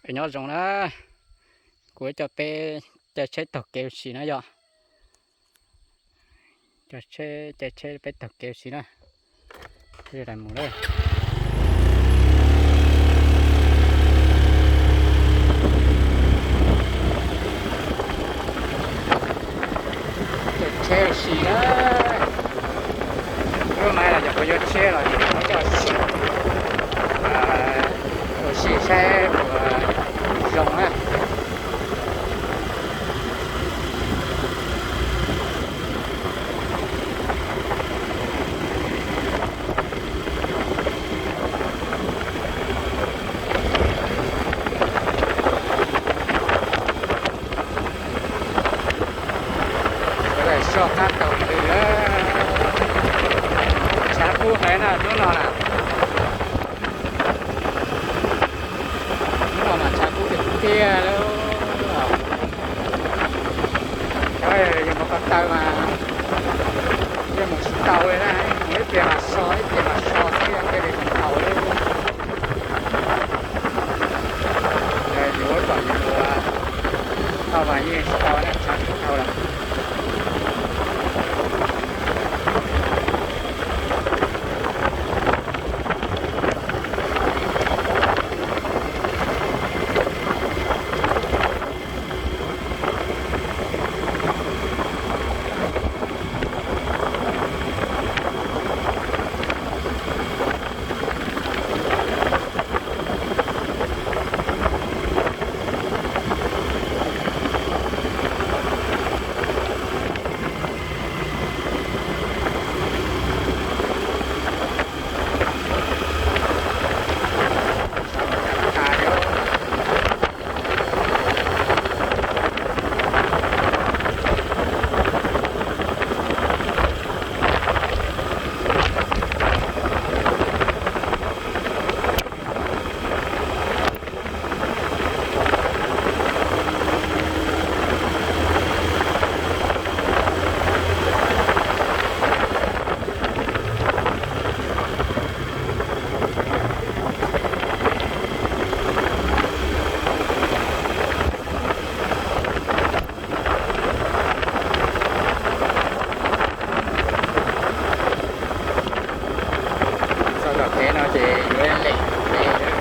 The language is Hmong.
Peb nyob zoo na, kuv coj peb caij tsheb taug kev ua si na yom. Coj tsheb, caij tsheb peb taug kev ua si na. Peb sawv daws mus lawm. Caij tsheb ua si na. Lub no los yog kuv yuav tsheb los yog kuv coj ua si, ua si saib puas zoo na. Sawv daws soj qab taug lw, tshav kub heev na hnub no na. Hnub no mas tshav kub tiag tiag li. Cov yog mus ko taw mas yeej mus tsis tau li na, mus ib pliag mas so ib pliag mas so xwb thiaj li mus tau li. Yuav kom yus mus tau mas yeej tsis tau na, tshav kub dhau lawm. Txog tom kev no ces yuav lem lem lawm.